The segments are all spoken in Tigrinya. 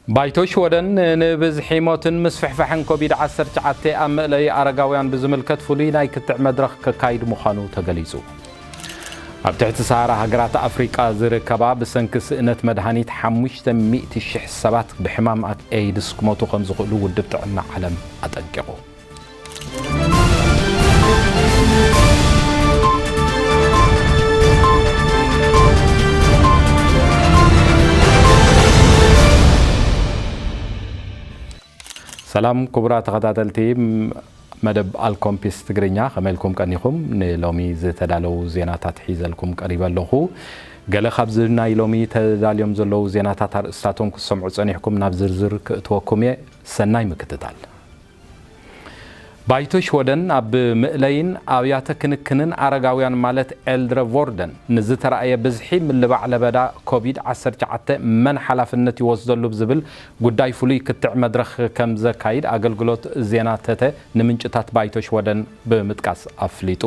ባይቶ ሽወደን ንብዝሒ ሞትን ምስፍሕፋሕን ኮቪድ ዓሰርተ ትሽዓተ ኣብ መእለዪ ኣረጋውያን ብዝምልከት ፍሉይ ናይ ክትዕ መድረኽ ከካይድ ምዃኑ ተገሊጹ። ኣብ ትሕቲ ሰሃራ ሃገራት ኣፍሪቃ ዝርከባ ብሰንኪ ስእነት መድሃኒት ሓሙሽተ ሚእቲ ሽሕ ሰባት ብሕማም ኤይድስ ክሞቱ ከም ዝኽእሉ ውድብ ጥዕና ዓለም ኣጠንቂቑ። ሰላም ክቡራት ተኸታተልቲ መደብ ኣልኮምፒስ ትግርኛ፣ ከመይ ኢልኩም ቀኒኹም? ንሎሚ ዝተዳለዉ ዜናታት ሒዘልኩም ቀሪበ ኣለኹ። ገለ ካብዚ ናይ ሎሚ ተዳልዮም ዘለዉ ዜናታት ኣርእስታቶም ክትሰምዑ ጸኒሕኩም ናብ ዝርዝር ክእትወኩም እየ። ሰናይ ምክትታል። ባይቶ ሽወደን ኣብ ምእለይን ኣብያተ ክንክንን ኣረጋውያን ማለት ኤልድረ ቮርደን ንዝተራእየ ብዝሒ ምልባዕ ለበዳ ኮቪድ ዓሰርተ ትሽዓተ መን ሓላፍነት ይወስደሉ ብዝብል ጉዳይ ፍሉይ ክትዕ መድረኽ ከም ዘካይድ ኣገልግሎት ዜና ተተ ንምንጭታት ባይቶ ሽወደን ብምጥቃስ ኣፍሊጡ።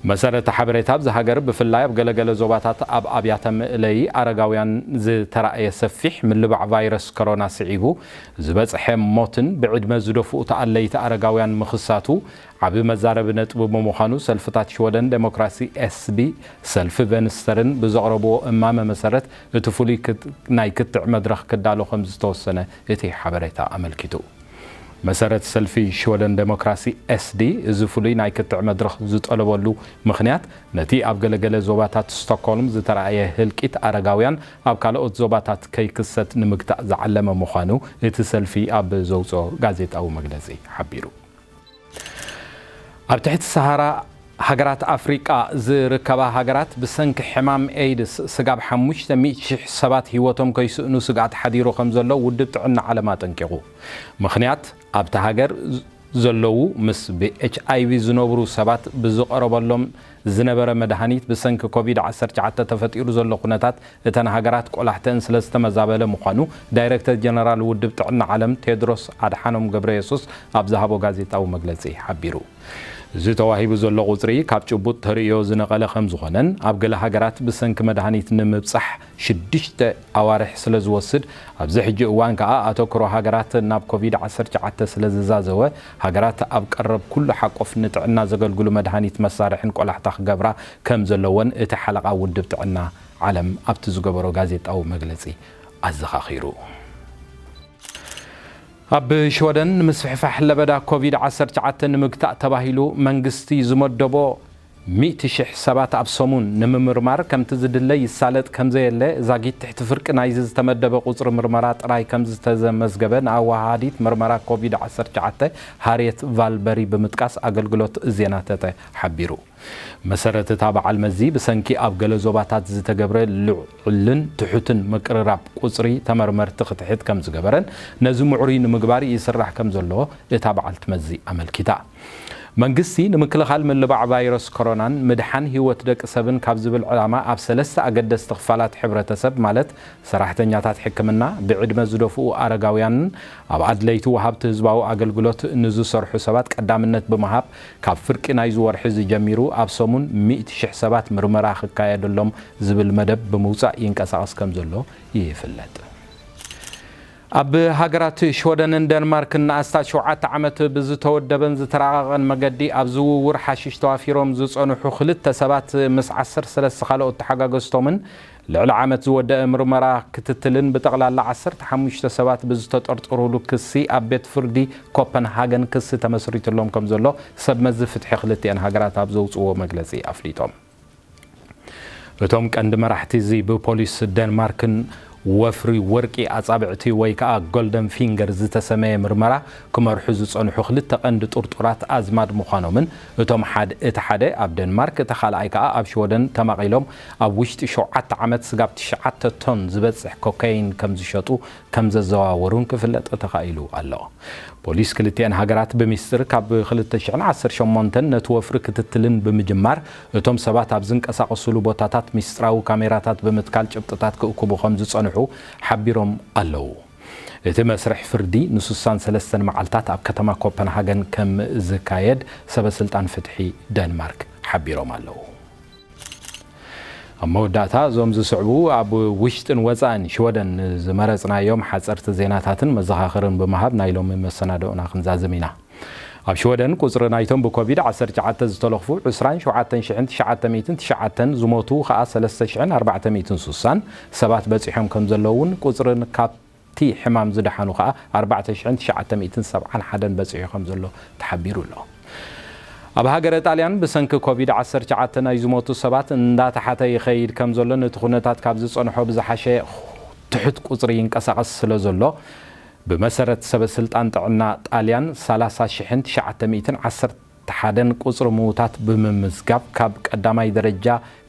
መሰረተ ሓበሬታ ኣብዚ ሃገር ብፍላይ ኣብ ገለገለ ዞባታት ኣብ ኣብያተ ምእለይ ኣረጋውያን ዝተራእየ ሰፊሕ ምልባዕ ቫይረስ ኮሮና ስዒቡ ዝበጽሐ ሞትን ብዕድመ ዝደፍኡ ተኣለይቲ ኣረጋውያን ምኽሳቱ ዓቢ መዛረቢ ነጥቢ ብምዃኑ ሰልፍታት ሽወደን ዴሞክራሲ ኤስዲ ሰልፊ ቨንስተርን ብዘቕረብዎ እማመ መሰረት እቲ ፍሉይ ክት- ናይ ክትዕ መድረኽ ክዳሎ ከም ዝተወሰነ እቲ ሓበሬታ ኣመልኪቱ። መሰረት ሰልፊ ሽወደን ዴሞክራሲ ኤስዲ እዚ ፍሉይ ናይ ክትዕ መድረኽ ዝጠለበሉ ምኽንያት ነቲ ኣብ ገለገለ ዞባታት ስቶክሆልም ዝተራእየ ህልቂት ኣረጋውያን ኣብ ካልኦት ዞባታት ከይክሰት ንምግታእ ዝዓለመ ምዃኑ እቲ ሰልፊ ኣብ ዘውፅኦ ጋዜጣዊ መግለፂ ሓቢሩ። ኣብ ትሕቲ ሰሃራ ሃገራት ኣፍሪቃ ዝርከባ ሃገራት ብሰንኪ ሕማም ኤይድስ ስጋብ ሓሙሽተ ሚእቲ ሽሕ ሰባት ህይወቶም ከይስእኑ ስግኣት ሓዲሩ ከም ዘሎ ውድብ ጥዕና ዓለም ኣጠንቂቑ። ምኽንያት ኣብቲ ሃገር ዘለዉ ምስ ብኤች ኣይ ቪ ዝነብሩ ሰባት ብዝቐረበሎም ዝነበረ መድሃኒት ብሰንኪ ኮቪድ ዓሰርተ ትሽዓተ ተፈጢሩ ዘሎ ኩነታት እተን ሃገራት ቆላሕተን ስለ ዝተመዛበለ ምዃኑ ዳይረክተር ጀነራል ውድብ ጥዕና ዓለም ቴድሮስ ኣድሓኖም ገብረየሱስ ኣብ ዝሃቦ ጋዜጣዊ መግለጺ ሓቢሩ። እዚ ተዋሂቡ ዘሎ ቁጽሪ ካብ ጭቡጥ ተርእዮ ዝነቐለ ከም ዝኾነን ኣብ ገለ ሃገራት ብሰንኪ መድሃኒት ንምብጻሕ ሽዱሽተ ኣዋርሕ ስለ ዝወስድ ኣብዚ ሕጂ እዋን ከኣ ኣተኩሮ ሃገራት ናብ ኮቪድ ዓሰርተ ትሽዓተ ስለ ዝዛዘወ ሃገራት ኣብ ቀረብ ኩሉ ሓቆፍ ንጥዕና ዘገልግሉ መድሃኒት መሳርሕን ቆላሕታ ክገብራ ከም ዘለወን እቲ ሓለቓ ውድብ ጥዕና ዓለም ኣብቲ ዝገበሮ ጋዜጣዊ መግለጺ ኣዘኻኺሩ። ኣብ ሽወደን ንምስፍሕፋሕ ለበዳ ኮቪድ ዓሰርተ ትሽዓተ ንምግታእ ተባሂሉ መንግስቲ ዝመደቦ ሚእቲ ሽሕ ሰባት ኣብ ሰሙን ንምምርማር ከምቲ ዝድለ ይሳለጥ ከም ዘየለ ዛጊት ትሕቲ ፍርቂ ናይዚ ዝተመደበ ቁጽሪ ምርመራ ጥራይ ከም ዝተመዝገበ ንኣወሃሃዲት ምርመራ ኮቪድ ዓሰርተ ትሽዓተ ሃርየት ቫልበሪ ብምጥቃስ ኣገልግሎት ዜና ተተ ሓቢሩ። መሰረት እታ በዓል መዚ ብሰንኪ ኣብ ገለ ዞባታት ዝተገብረ ልዑልን ትሑትን ምቅርራብ ቁጽሪ ተመርመርቲ ክትሕት ከም ዝገበረን ነዚ ምዕሩይ ንምግባር ይስራሕ ከም ዘሎ እታ በዓልቲ መዚ ኣመልኪታ። መንግስቲ ንምክልኻል ምልባዕ ቫይረስ ኮሮናን ምድሓን ህይወት ደቂ ሰብን ካብ ዝብል ዕላማ ኣብ ሰለስተ ኣገደስቲ ክፋላት ሕብረተሰብ ማለት ሰራሕተኛታት ሕክምና፣ ብዕድመ ዝደፍኡ ኣረጋውያንን ኣብ ኣድለይቲ ወሃብቲ ህዝባዊ ኣገልግሎት ንዝሰርሑ ሰባት ቀዳምነት ብምሃብ ካብ ፍርቂ ናይዚ ወርሒ እዚ ጀሚሩ ኣብ ሰሙን ሚእቲ ሽሕ ሰባት ምርመራ ክካየደሎም ዝብል መደብ ብምውጻእ ይንቀሳቐስ ከም ዘሎ ይፍለጥ። ኣብ ሃገራት ሽወደንን ደንማርክን ንኣስታት ሸውዓተ ዓመት ብዝተወደበን ዝተራቐቐን መገዲ ኣብ ዝውውር ሓሽሽ ተዋፊሮም ዝጸንሑ ክልተ ሰባት ምስ ዓሰርተ ሰለስተ ካልኦት ተሓጋገዝቶምን ልዕሊ ዓመት ዝወደአ ምርመራ ክትትልን ብጠቕላላ ዓሰርተ ሓሙሽተ ሰባት ብዝተጠርጠሩሉ ክሲ ኣብ ቤት ፍርዲ ኮፐንሃገን ክሲ ተመስሪትሎም ከም ዘሎ ሰብ መዚ ፍትሒ ክልቲአን ሃገራት ኣብ ዘውፅዎ መግለፂ ኣፍሊጦም። እቶም ቀንዲ መራሕቲ እዚ ብፖሊስ ደንማርክን ወፍሪ ወርቂ ኣጻብዕቲ ወይ ከዓ ጎልደን ፊንገር ዝተሰመየ ምርመራ ክመርሑ ዝጸንሑ ክልተ ቀንዲ ጥርጡራት ኣዝማድ ምዃኖምን እቶም ሓደ እቲ ሓደ ኣብ ደንማርክ እቲ ካልኣይ ከዓ ኣብ ሽወደን ተማቒሎም ኣብ ውሽጢ ሸውዓተ ዓመት ስጋብ ትሽዓተ ቶን ዝበጽሕ ኮካይን ከም ዝሸጡ ከም ዘዘዋወሩን ክፍለጥ ተኻኢሉ ኣሎ። ፖሊስ ክልቲአን ሃገራት ብሚስጥር ካብ ክልተ ሽሕን ዓሰርተ ሸሞንተን ነቲ ወፍሪ ክትትልን ብምጅማር እቶም ሰባት ኣብ ዝንቀሳቐሱሉ ቦታታት ሚስጥራዊ ካሜራታት ብምትካል ጭብጥታት ክእክቡ ከም ዝጸንሑ ሓቢሮም ኣለዉ። እቲ መስርሕ ፍርዲ ንስሳን ሰለስተን መዓልታት ኣብ ከተማ ኮፐንሃገን ከም ዝካየድ ሰበ ስልጣን ፍትሒ ደንማርክ ሓቢሮም ኣለዉ። ኣብ መወዳእታ እዞም ዝስዕቡ ኣብ ውሽጥን ወጻእን ሽወደን ዝመረጽናዮም ሓጸርቲ ዜናታትን መዘኻኸርን ብምሃብ ናይ ሎሚ መሰናዶና ክንዛዝም ኢና። ኣብ ሽወደን ቁጽሪ ናይቶም ብኮቪድ ዓሰርተ ትሽዓተ ዝተለኽፉ ዕስራን ሸውዓተን ሽሕን ትሽዓተ ሚእትን ትሽዓተን፣ ዝሞቱ ከኣ ሰለስተ ሽሕን ኣርባዕተ ሚእትን ሱሳን ሰባት በጺሖም ከም ዘለውን ቁጽርን ካብቲ ሕማም ዝደሓኑ ከኣ ኣርባዕተ ሽሕን ትሽዓተ ሚእትን ሰብዓን ሓደን በጺሑ ከም ዘሎ ተሓቢሩ ኣሎ። ኣብ ሃገረ ጣልያን ብሰንኪ ኮቪድ ዓሰርተ ትሽዓተ ናይ ዝሞቱ ሰባት እንዳተሓተ ይኸይድ ከም ዘሎን እቲ ኩነታት ካብ ዝጸንሖ ብዝሓሸ ትሑት ቁጽሪ ይንቀሳቐስ ስለ ዘሎ፣ ብመሰረት ሰበ ስልጣን ጥዕና ጣልያን ሰላሳ ሽሕን ትሽዓተ ሚእትን ዓሰርተ ሓደን ቁጽሪ ምዉታት ብምምዝጋብ ካብ ቀዳማይ ደረጃ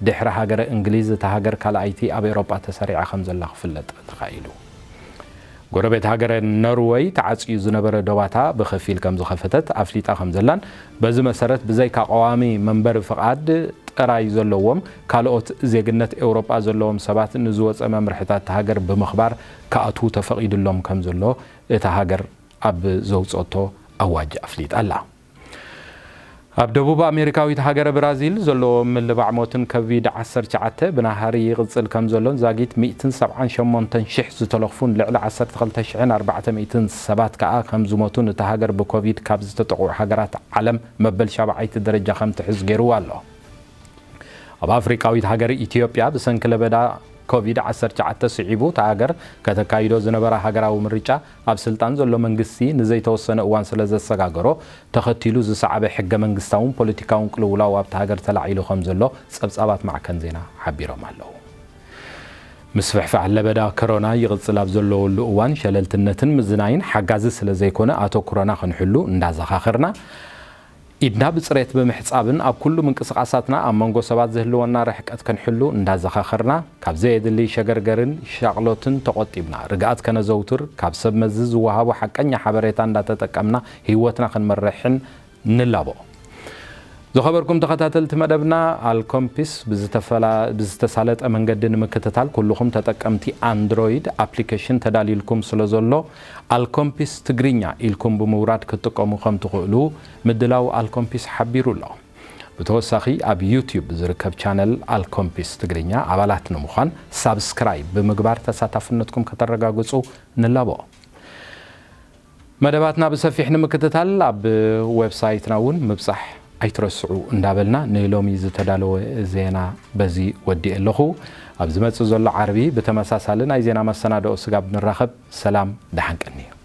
ድሕሪ ሃገረ እንግሊዝ እታ ሃገር ካልኣይቲ ኣብ ኤውሮጳ ተሰሪዓ ከም ዘላ ክፍለጥ ተኻኢሉ። ጎረቤት ሃገረ ኖርወይ ተዓጽዩ ዝነበረ ዶባታ ብኸፊል ከም ዝኸፈተት ኣፍሊጣ ከም ዘላን በዚ መሰረት ብዘይካ ቀዋሚ መንበሪ ፍቓድ ጥራይ ዘለዎም ካልኦት ዜግነት ኤውሮጳ ዘለዎም ሰባት ንዝወጸ መምርሕታት እታ ሃገር ብምኽባር ክኣትዉ ተፈቒዱሎም ከም ዘሎ እታ ሃገር ኣብ ዘውጸቶ ኣዋጅ ኣፍሊጣ ኣላ። ኣብ ደቡብ ኣሜሪካዊት ሃገረ ብራዚል ዘሎ ምልባዕ ሞትን ኮቪድ ዓሰርተ ትሽዓተ ብናህሪ ይቕጽል ከም ዘሎን ዛጊት ሚእትን ሰብዓን ሸሞንተን ሽሕ ዝተለኽፉን ልዕሊ ዓሰርተ ክልተ ሽሕን ኣርባዕተ ሚእትን ሰባት ከኣ ከም ዝሞቱን እታ ሃገር ብኮቪድ ካብ ዝተጠቕዑ ሃገራት ዓለም መበል ሻብዓይቲ ደረጃ ከም ትሕዝ ገይርዋ ኣሎ። ኣብ ኣፍሪቃዊት ሃገር ኢትዮጵያ ብሰንኪ ለበዳ ኮቪድ ዓሰርተ ትሽዓተ ስዒቡ እታ ሃገር ከተካይዶ ዝነበራ ሃገራዊ ምርጫ ኣብ ስልጣን ዘሎ መንግስቲ ንዘይተወሰነ እዋን ስለ ዘሰጋገሮ ተኸቲሉ ዝሰዓበ ሕገ መንግስታውን ፖለቲካውን ቅልውላው ኣብታ ሃገር ተላዒሉ ከም ዘሎ ጸብጻባት ማዕከን ዜና ሓቢሮም ኣለዉ። ምስፍሕፋሕ ለበዳ ኮሮና ይቕጽል ኣብ ዘለወሉ እዋን ሸለልትነትን ምዝናይን ሓጋዚ ስለ ዘይኮነ ኣተኩሮና ክንሕሉ እንዳዘኻኸርና ኢድና ብጽሬት ብምሕጻብን ኣብ ኩሉ ምንቅስቓሳትና ኣብ መንጎ ሰባት ዝህልወና ርሕቀት ክንሕሉ እንዳዘኻኸርና ካብ ዘየድሊ ሸገርገርን ሻቕሎትን ተቖጢብና ርግኣት ከነዘውትር ካብ ሰብ መዚ ዝወሃቡ ሓቀኛ ሓበሬታ እንዳተጠቀምና ህይወትና ክንመርሕን ንላቦ። ዝኸበርኩም ተኸታተልቲ መደብና ኣልኮምፒስ ብዝተፈላ- ብዝተሳለጠ መንገዲ ንምክትታል ኩልኹም ተጠቀምቲ ኣንድሮይድ ኣፕሊኬሽን ተዳልዩልኩም ስለ ዘሎ ኣልኮምፒስ ትግርኛ ኢልኩም ብምውራድ ክትጥቀሙ ከም ትኽእሉ ምድላው ኣልኮምፒስ ሓቢሩ ኣሎ። ብተወሳኺ ኣብ ዩቲዩብ ዝርከብ ቻነል ኣልኮምፒስ ትግርኛ ኣባላት ንምዃን ሳብስክራይብ ብምግባር ተሳታፍነትኩም ከተረጋግጹ ንላቦ። መደባትና ብሰፊሕ ንምክትታል ኣብ ዌብሳይትና እውን ምብጻሕ ኣይትረስዑ እንዳበልና ንሎሚ ዝተዳለወ ዜና በዚ ወዲኤ ኣለኹ። ኣብ ዝመጽእ ዘሎ ዓርቢ ብተመሳሳሊ ናይ ዜና መሰናድኦ ስጋብ ንራኸብ ሰላም ደሓን ቀንዩ።